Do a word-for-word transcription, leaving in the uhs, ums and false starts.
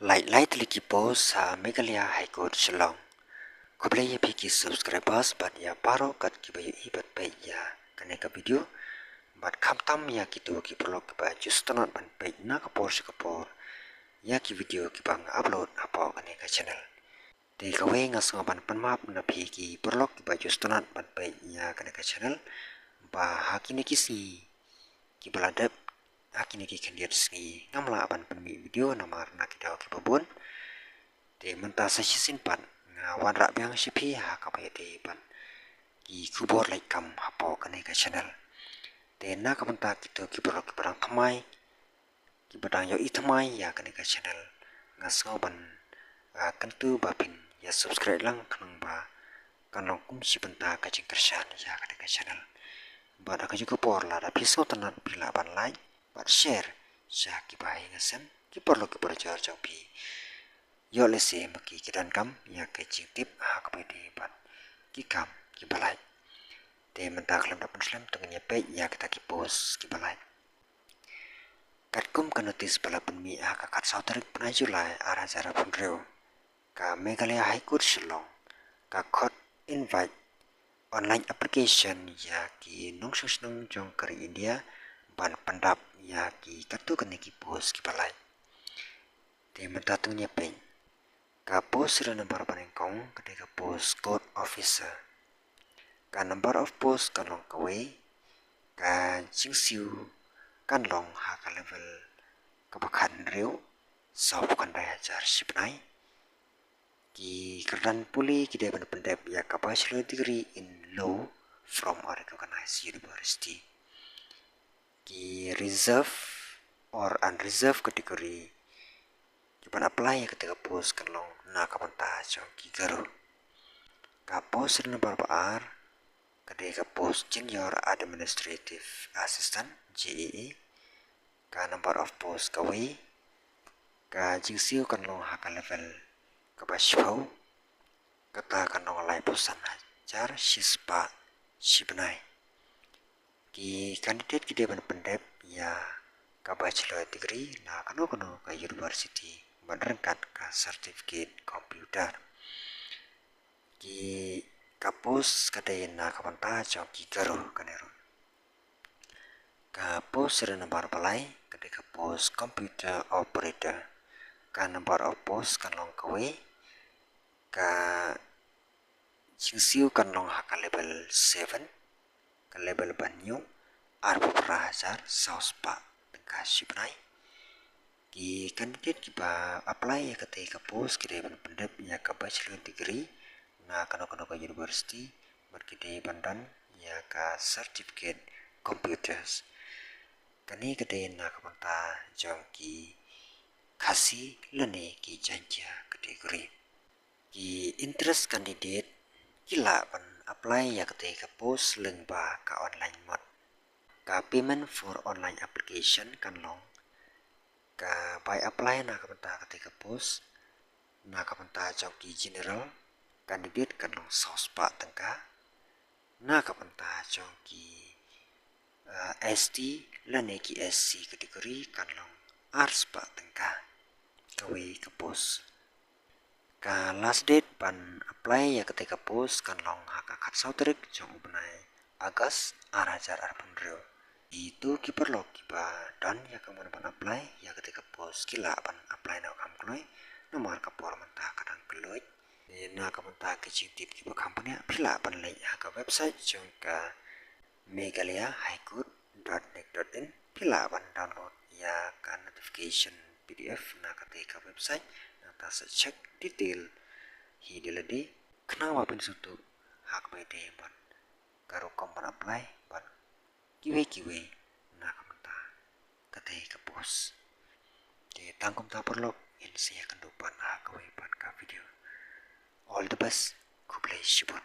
Lai lai tylli ki post ha Meghalaya High Court Shillong. Khublei ïa phi ki subscribers bad ïa baroh kat kiba ïohi bad peit ïa kane ka video. Bad khamtam ïa kito ki paralok kiba ju sngewtynnat ban peit na ka por sha ka por ïa ki video kiba nga upload hapoh kane ka channel. Te kawei nga sngew ban pan map na phi ki paralok kiba ju sngewtynnat ban peit ïa kane ka channel ba ha kine ki sngi kiba la dep, ha kine ki khyndiat sngi ngam lah ban pynmih video namar na ki daw kiba bun. Te mynta sa shisien pat nga wanrah biang sha phi ha kaba ïadei bad ki khubor lait kam hapoh kane ka channel. Te na ka bynta kito ki paralok kiba dang thymmai, kiba dang ïohi thymmai ïa kane ka channel, nga sngew ban, ah, kyntu ba phin ïa subscribe lang khnang ba kan long kum shi bynta ka jingkyrshan ïa kane ka channel. Bad ha kajuh ka por lada phi sngewtynnat phi lah ban like bad share sha kiba ïing ïa sem, ki paralok ki parajor jong phi. Ïoh lehse ma ki ki donkam ïa ka jingtip ha kaba ïadei bad ki kam kiba lait. Te mynta khlem da pynslem to ngin ïa peit ïa kita ki post kiba lait. Katkum ka notice ba la pynmih ha ka khatsaw tarik bnai July ar hajar arphew hynriew, ka Meghalaya High Court Shillong ka khot invite online application ïa ki nongshong shnong jong ka ri India ban pyndap ïa ki katto katne ki post kiba lait. Te mynta to ngin ïa peit. Ka post serial number ba nyngkong ka dei ka post court officer. Ka number of post kan long kawei, ka jingsiew kan long ha ka level kaba khathynriew, sawphew khyndai hajar shibnai. Ki kyrdan pule ki dei ban pyndep ïa ka bachelor degree in law from a recognized university. Ki reserve or unreserved category kiban apply ïa kata ka post kan long na ka bynta jong ki Garo. Ka post serial number ba ar ka dei ka post junior administrative assistant, J A A. Ka number of post kawei, ka jingsiew kan long ha ka level kaba shiphew, kata kan long laiphew san hajar shispah shibnai. Ki candidate ki dei ban pyndep ïa ka bachelor degree na kano kano ka university bad ryngkat ka certificate computer. Ki, ka post ka dei na ka bynta jong ki Garo kane ruh. Ka post serial number ba lai ka dei ka post computer operator. Ka number of post kan long kawei, ka jingsiew kan long ha ka level seven, ka level ba hynñiew, arphew phra hajar sawspah tyngka shibnai. Ki candidate kiba apply ïa kata ka post ki dei ban pyndep ïa ka bachelor degree na kano kano ka university bad ki dei ban don ïa ka certificate computers. Kane ka dei na ka bynta jong ki Khasi lane ki Jaiñtia category. Ki interest candidate ki lah ban apply ïa kata ka post lyngba ka online mode. Ka payment for online application kan long, ka bai apply na ka bynta kata ka post na ka bynta jong ki general candidate kan long sawspah tyngka, na ka bynta jong ki, ah, S T lane ki S C category kan long arspah tyngka kawei ka post. Ka last date ban apply ïa kata ka post kan long ha ka khatsaw tarik jong u bnai August ar hajar arphew hynriew. Ito ki paralok kiba don ïa ka mon ban apply ïa kata ka post ki lah ban apply na u kham kloi namar ka por mynta ka dang kylluid. Na ka bynta ki jingtip kiba kham bniah phi lah ban leit ha ka website jong ka Meghalaya High Court dot nic dot in. Phi lah ban download ïa ka notification P D F na kata ka website, nangta sa check detail hi da lade khnang ba phin sngewthuh ha kaba ïadei bad ka rukom ban apply bad kiwei kiwei na ka bynta kata ka post. Te tang kumta paralok, ngin sa ïakynduh pat ha kawei pat ka video. All the best. Khublei shibun.